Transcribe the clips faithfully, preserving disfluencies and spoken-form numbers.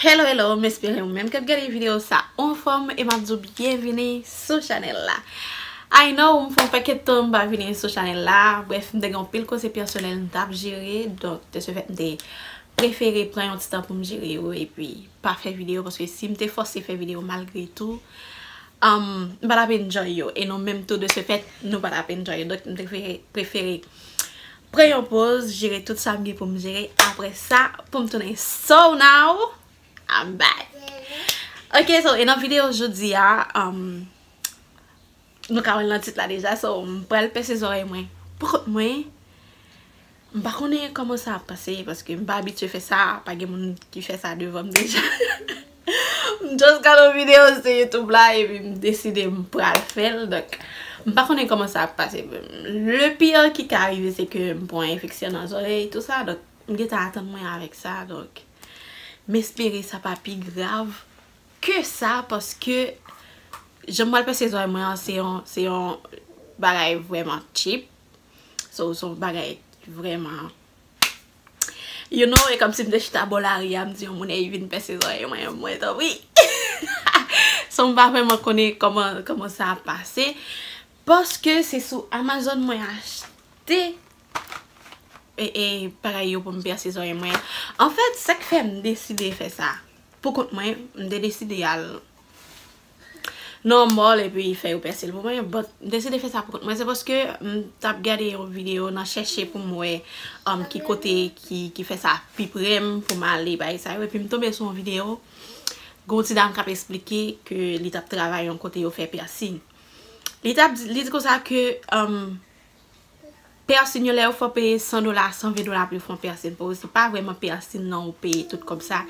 Hello, hello, m espere ou menm k ap gade videyo sa anfòm e m ap di w byenvini sou chanèl la. I know, m fè yon pakèt tan m pa vini sou chanèl la. Brèf, m te gen anpil koze pèsonèl m t ap jere, donk, de ce fait, m te prefere pran yon ti tan pou m jere yo epi pa fè videyo, paske si m te fòse fè videyo malgre tou, um, m pa t ap enjoy yo. E nou menm tou, de ce fait, nou pa t ap enjoy yo. Donk, m te prefere, prefere pran yon poz, jere tout sa m gen pou m jere. Apre sa, pou m tounen. So now, I'm back. Ok, so, e nan videyo jodi a, um, nou ka wè l nan tit la deja, so, m pral pèse zòrèy mwen. Pou kont mwen, m pa konnen kòman sa ap pase, paske m pa abitye fè sa, pa gen moun ki fè sa devan m deja. M just gade yon videyo sou YouTube la, epi m deside m pral fè l, donk, m pa konnen kòman sa ap pase. Le pire ki ka rive, se ke m pran enfeksyon nan zòrèy, tou sa, donk, m gentan atann mwen avèk sa, donk, m espere sa pa pi grav ke sa, paske jan m pral pèse zòrèy mwen an, se yon, se yon bagay vrèman cheap. So, se yon bagay vrèman, you know, e kòmsi m te chita bò lari a, m di yon moun, "Ey, vin pèse zòrèy mwen, mwen, tanpri." So, m pa vrèman konnen kòman, kòman sa ap pase, paske se sou Amazon mwen achte e, e, bagay yo pou m pèse zòrèy mwen. Anfèt, sa k fè m deside fè sa pou kont mwen, m te deside al nan mall epi fè yo pèse l pou mwen, but m deside fè sa pou kont mwen, se paske m t ap gade yon videyo nan chèche pou m wè, um, ki kote ki, ki fè sa pi pre m pou m ale, bagay sa yo, epi m tonbe sou yon videyo, gen yon ti dam k ap esplike ke li t ap travay yon kote yo fè piercing. Li t ap di, li di konsa ke, um, piercing yo, lè yo fè w peye san dola, san ven dola pou yo fè yon piercing pou ou, se pa vrèman piercing nan ou peye tout kòb sa.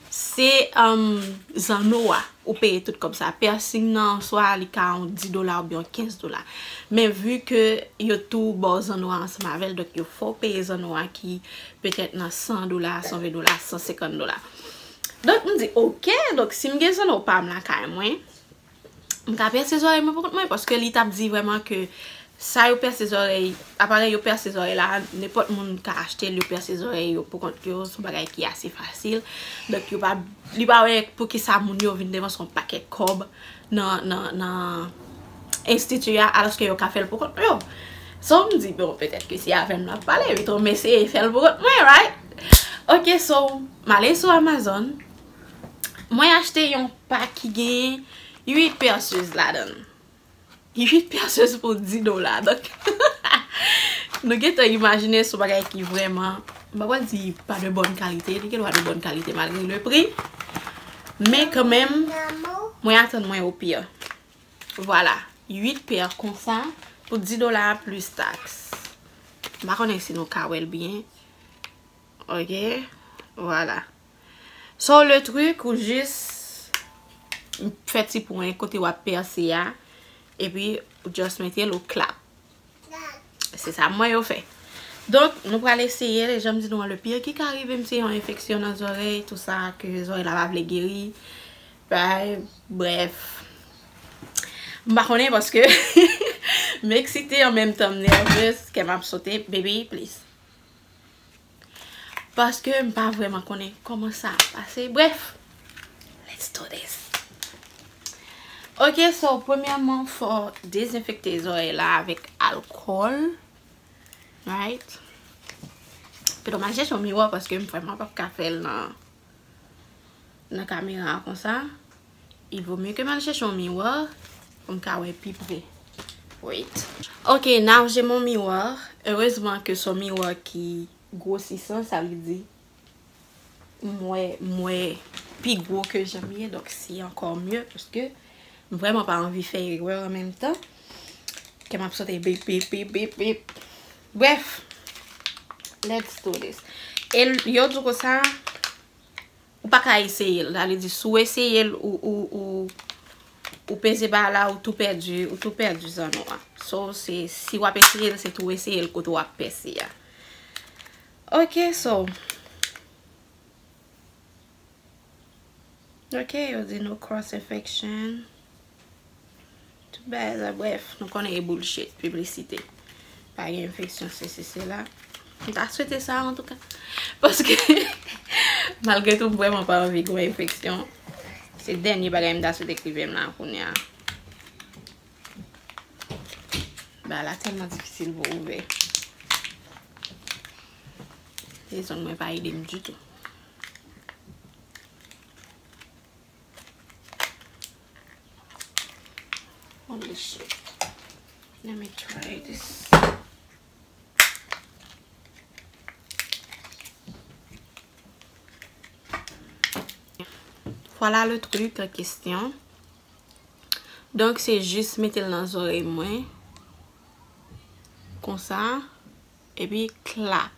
Se, um, zanno a ou peye tout kòb sa. Piercing nan, swa li ka yon dis dola oubyen yon kenz dola. Men vi ke yo tou ba w zanno a ansanm avè l, donk yo fè w peye zanno a ki petèt nan san dola, san ven dola, san senkant dola. Donk, m di, "Ok, donk si m gen zanno pa m lakay mwen, m ka pèse zòrèy mwen pou kont mwen," paske li t ap di vrèman ke sa yo pèse zòrèy, aparèy yo pèse zòrèy la, nenpòt moun ka achte l, yo pèse zòrèy yo pou kont yo, se yon bagay ki ase fasil. Donk, yo pa, li pa wè poukisa moun yo vin depanse yon pakèt kòb nan, nan, nan enstiti a, alòske yo ka fè l pou kont yo. So, m di, bon, petèt ke se avè m l ap pale, epi tou, m eseye fè l pou kont mwen, right? Ok, so, m ale sou Amazon, mwen achte yon pak ki gen uit pierceuses ladan l. Uit pierceuses pou dis dola. Donk, nou gentan imajine se yon bagay ki vrèman, m pa pral di pa de bonne qualité, li gen dwa de bonne qualité malgre le prix. Men kanmenm, mwen atann mwen au pire. Vwala, uit pè konsa pou dis dola plis taks. M pa konnen si nou ka wè l byen. Ok, vwala. So, le truc, ou jis fè ti pwen kote w ap pèse a, epi ou just mete l, ou klap. Se sa m wè yo fè. Donk, nou pral eseye l, e jan m di nou an, le pire ki ka rive m, se yon enfeksyon nan zòrèy, tou sa, ke zòrèy la pa vle geri. Bay, brèf. M pa konnen paske m eksite an menm tan m nèvyez, kè m ap sote, baby, please. Paske m pa vrèman konnen kòman sa ap pase. Brèf, let's do this. Ok, so, premyèman, fò dezenfekte zòrèy la avèk alkòl. Right? Pito m al chèche yon miwa paske m vrèman p ap ka fè l nan, nan kamera a konsa. Il vaut mieux que m al chèche yon miwa pou m ka wè pi pre. Wait. Ok, now j'ai mon miwa. Erezman ke se yon miwa ki gwosisan, sa vle di m wè, m wè pi gwo ke jan m ye, donk se ankò mye paske m vrèman pa anvi fè erè an menm tan. Kè m ap sote bip, bip, bip, bip, bip. Brèf, let's do this. E l-, yo di w konsa, ou pa ka eseye l. Sa vle di, si w eseye l, ou, ou, ou, ou peze ba la, ou tou pèdi, ou tou pèdi zanno a. So, se, si w ap eseye l, se tou eseye l kote w ap pèse a. Ok, so. Ok, yo di no cross infection. Tout bagay la, brèf, nou konnen e bullshit, piblisite. Pa gen enfeksyon, sesi, sela. M ta swete sa, antouka. Paske, Malgre tou, m vrèman pa anvi gon enfeksyon. Se dènye bagay m ta swete k rive m la kounye a. Bagay la tèlman difisil pou ouvè. E zong mwen pa ede m ditou. Holy shit. Let me try this. Voilà le truc en question. Donk, se jis mete l nan zòrèy mwen. Konsa. Epi, clap.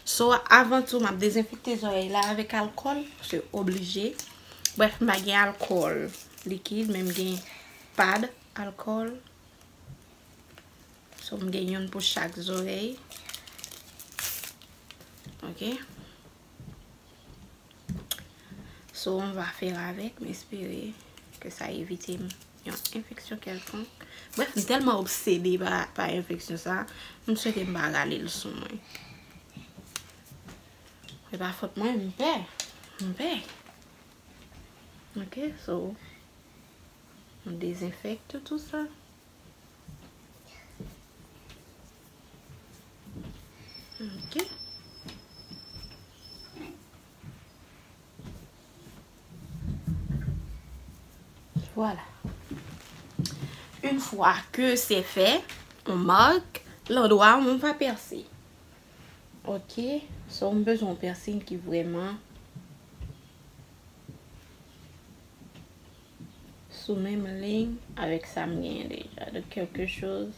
So, avan tou, m ap dezenfekte zòrèy la avèk alkòl. Se oblije. Brèf, m pa gen alkòl likid, men m gen pad alkòl. So, m gen youn pou chak zòrèy. Ok. So, on va faire avec, m espere ke sa evite m yon enfeksyon kèlkonk. Brèf, m tèlman obsede pa, pa enfeksyon sa, m swete m pa rale l sou mwen. Se pa fòt mwen, m pè. M pè. Ok, so, m dezenfekte tou sa. Ok. Voilà. Une fois que c'est fait, on marque l'endroit où on va percer. Ok. So, m bezwen yon piercing ki vrèman sou menm liy avèk sa m genyen deja. Donc, quelque chose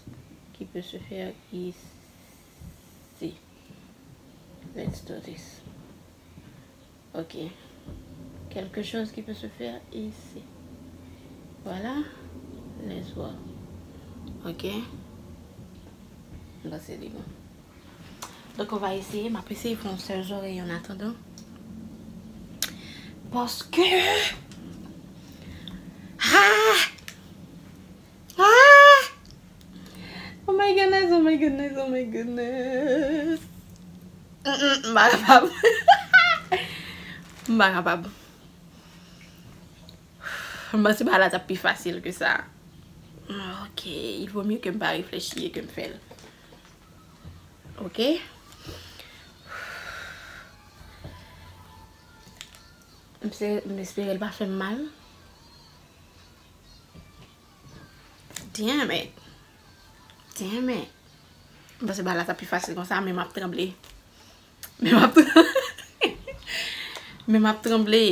qui peut se faire ici. Let's do this. Ok. Quelque chose qui peut se faire ici. Voilà. Let's go. Ok. Bon, se li bon. Donk, on va essayer. M ap eseye fè yon sèl zòrèy an atandan. Paske... Ah! Ah! Oh my goodness, oh my goodness, oh my goodness. Mm, mm, m pa kapab. M pa kapab. M panse bagay la t ap pi fasil ke sa. Ok, il vaut mieux que m pa reflechi e ke m fè l. Ok. M se-, m espere l pa fè m mal. Damn it. Damn it. M panse bagay la t ap pi fasil konsa, men m ap tranble. Men m ap, men m ap tranble.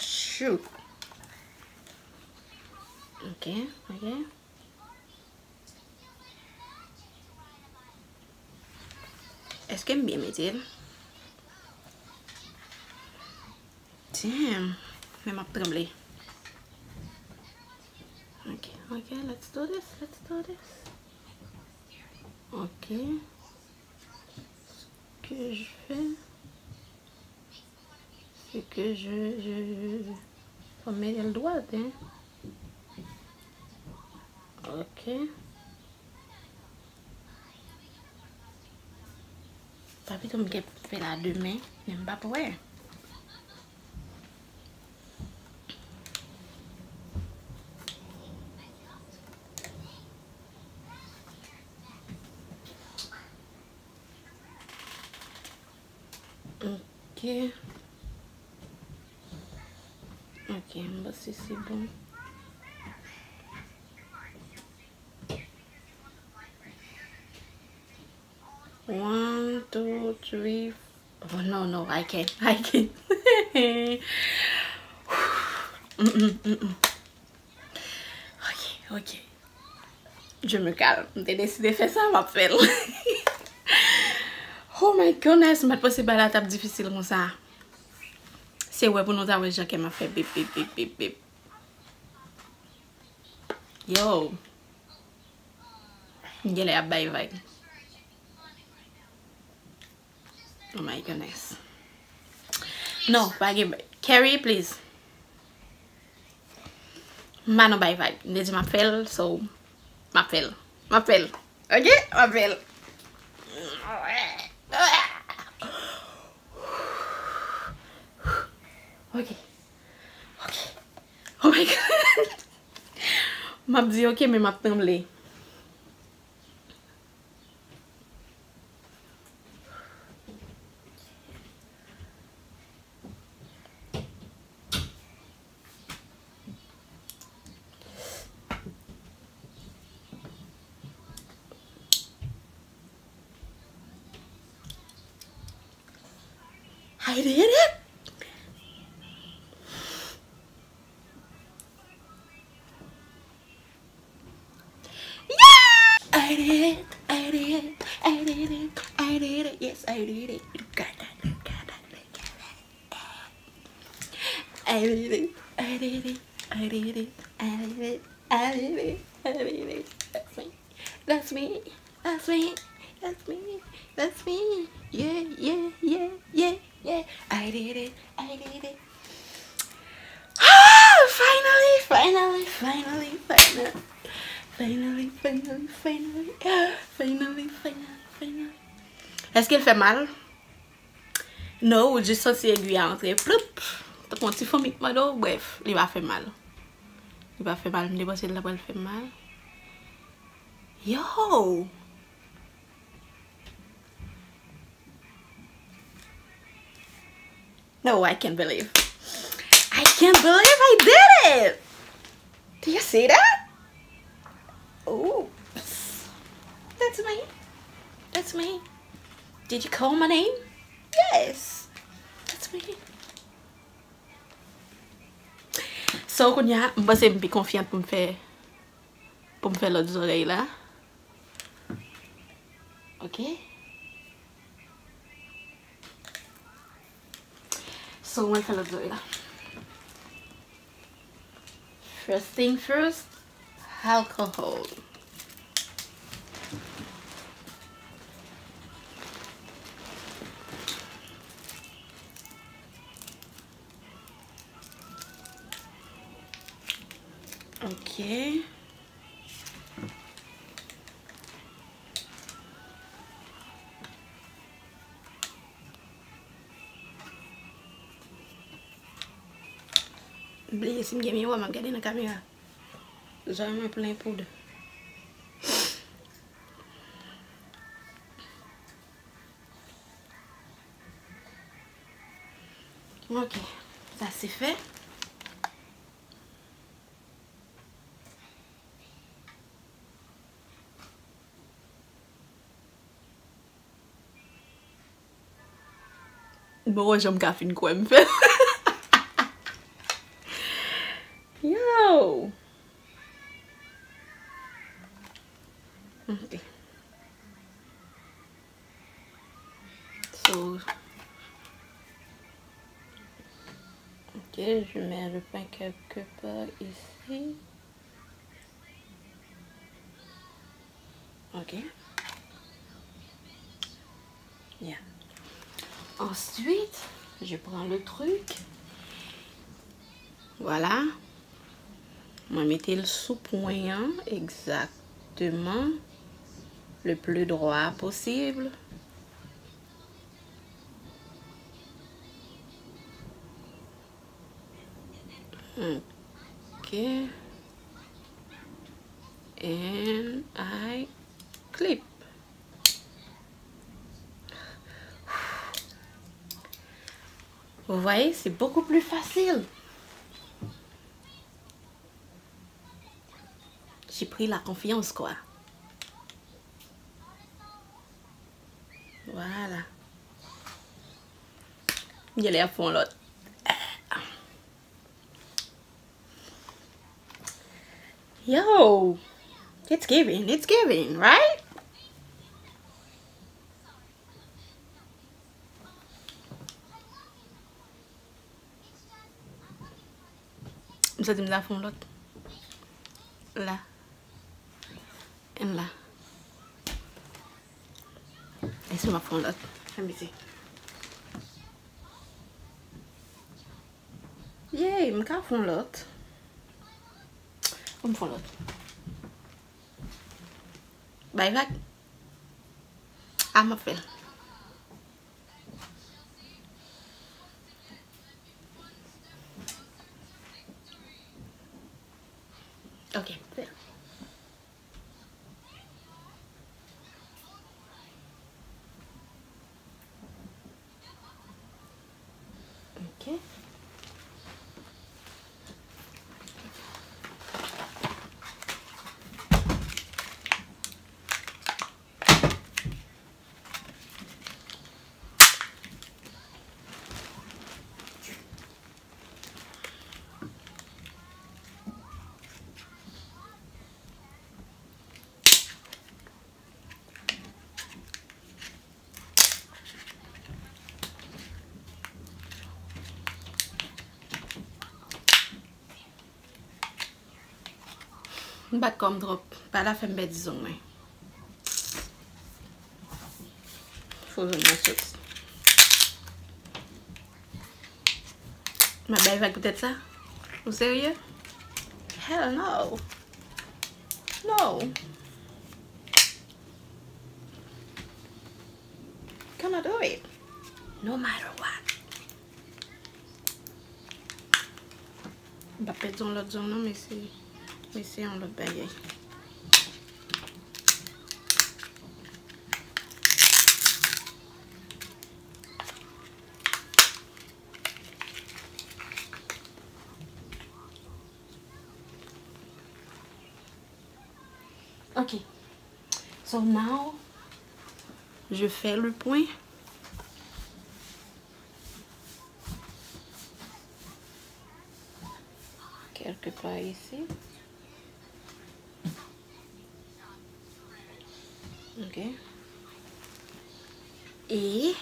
Shoot. Ok, ok. Èske m byen mete l? Damn. Men m ap tranble. Ok, ok, let's do this, let's do this. Ok. Ce que je fais, c'est que je, je, je, fò m mete l dwat, hein. Ok. Papito m gen pou m fè la demen, men m p ap wè. Ok. Ok, m panse se bon. One, two, three. Oh, no, no, I can't. I can't. Mm, mm, mm, mm. Ok, ok. Je me calme. M te deside fè sa, m ap fè l. Oh my goodness, m pa t panse bagay la t ap difisil konsa. Se wè pou nou ta wè jan kè m ap fè bip, bip, bip, bip, bip. Yo. M genlè ap bay vag. Oh my goodness. Non, pa gen bay. Carrie, please. M pa nan bay vag. M te di m ap fè l, so, m ap fè l. M ap fè l. Ok? M ap fè l. Ok. Ok. Oh my God. M ap di ok, men m ap tranble. I did it. Yeah! I did it. I did it. I did it. I did it. Yes, I did it. I did it. I did it. I did it. I did it. I did it. I did it. I did it. That's me. That's me. That's me. That's me. That's me. Yeah, yeah, yeah, yeah, yeah. I did it. I did it. Ah, finally, finally, finally, finally. Finally, finally, finally. Finally, finally, finally. Èske l fè mal? No, ou jis santi egwi a antre, ploup! Tankou yon ti foumi k mòde w, brèf, li pa fè mal. Li pa fè mal, m te panse l ta pral fè mal. Yo! No, I can't believe. I can't believe I did it! Do you see that? Ooh. That's me. That's me. Did you call my name? Yes. That's me. So, kounye a, m panse m pi konfyant pou m fè, pou m fè lòt zòrèy la. Ok. So, mwen fè lòt zòrèy la. First thing first, alcohol. Ok. M bliye si m gen miwa, m ap gade nan kamera. Zòrèy mwen plen poud. Ok, sa se fè. Bon, wè jan m ka fin kwè m fè. Yo! Ok. So, ok, je mets le pain quelque part ici. Ok. Yeah. Ensuite, je prends le truc. Voilà. Mwen mete l sou pwen an, exactement, le plus droit possible. Ok. And I clip. Vous voyez, c'est beaucoup plus facile. J'ai pris la confiance, quoi. Voilà. Genlè ap fè yon lòt. Yo, it's giving, it's giving, right? M santi m ta fè yon lòt. La. And la. Èske m ap fè yon lòt? Let me see. Yay, m ka fè yon lòt. Bon, m fè yon lòt. Bay vag. A, m ap fè l. Ok. Ok. M bat kò m twòp. Pa ta fè m pèdi zong mwen. Fo zong mwen soti. M ap bay vag poutèt sa? Ou serye? Hell no. No. Gonna do it. No matter what. M p ap pèdi yon lòt zong non, men se, men se yon lòt bagay. Ok. So now, je fais le point. Quelque part ici. Ok. Et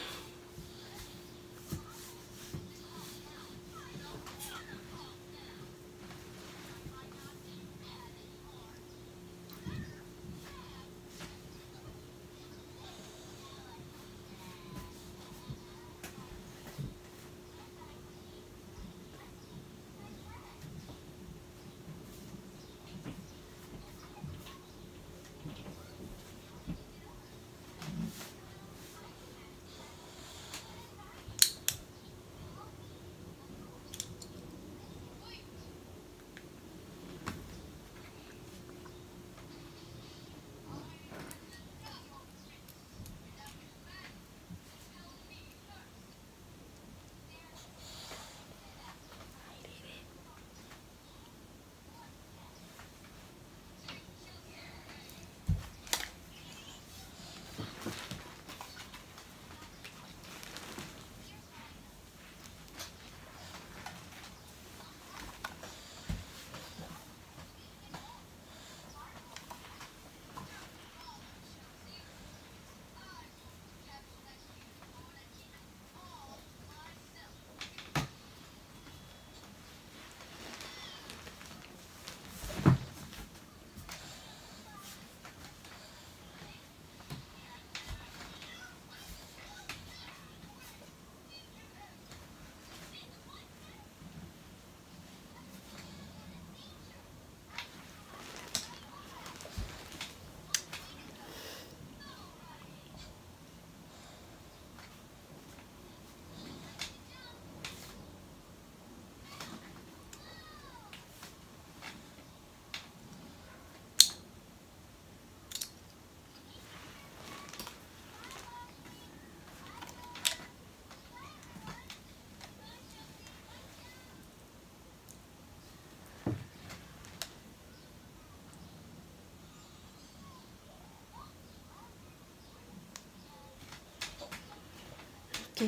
Ok.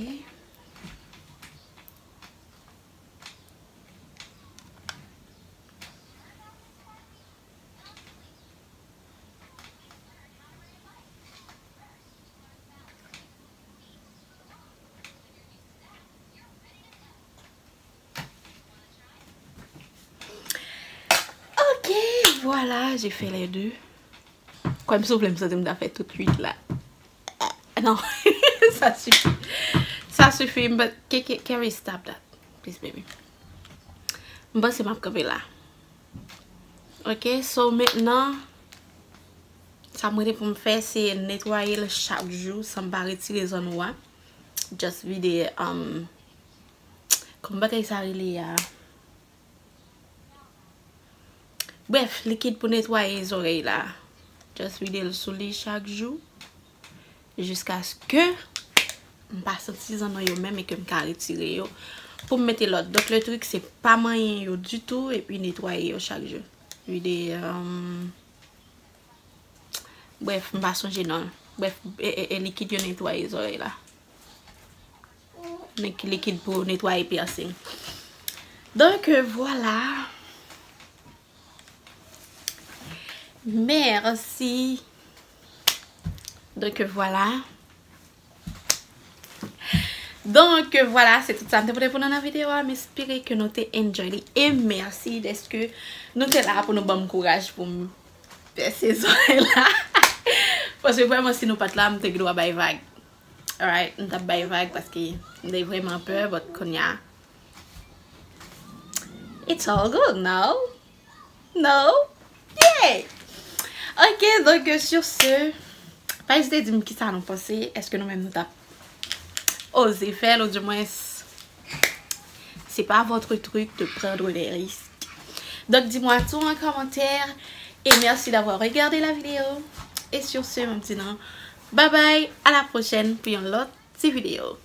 Ok, voilà, j'ai fait les deux. Kwè m souple, m santi m ta fè tout uit la. Non, sa sifi. Sa sifi, but can, can, can we stop that? Please, baby. M panse m ap kanpe la. Ok, so mentnan, sa m rete pou m fè, se netwaye l chak jou, san m pa retire zòn ou a. Just vide, um, kòman bagay sa rele a? Bref, likid pou netwaye zòrèy la. Just vide l sou li chak jou. Jiskaske m pa santi zanno yo menm e ke m ka retire yo. Pou m mete lòt. Donk, le trik, se pa manyen yo ditou epi netwaye yo chak jou. Vide, um, bref, m pa sonje non. Bref, e, e, e likid yo netwaye zòrèy la. Lik-, likid pou netwaye piercing. Donk, euh, vwala. Mèsi. Donk, vwala. Donk, vwala, se tout sa m te pote pou nou nan videyo a. M espere ke nou te enjoy li. E mèsi dèske nou te la pou nou ban m kouraj pou m pèse zòrèy la. Paske vrèman, si nou pa t la, m te gendwa bay vag. Alright, m t ap bay vag paske m te vrèman pè, but kounye a, it's all good, no? No? Yeah! Ok, donk, sur ce, pa ezite di m kisa nou panse. Èske nou menm nou t ap oze fè l, ou dimwens, c'est pas votre truc de prendre des risques. Donc, dis-moi tout en commentaire. Et merci d'avoir regardé la vidéo. Et sur ce, m ap di nou, bye bye, à la prochaine pour une autre petite vidéo.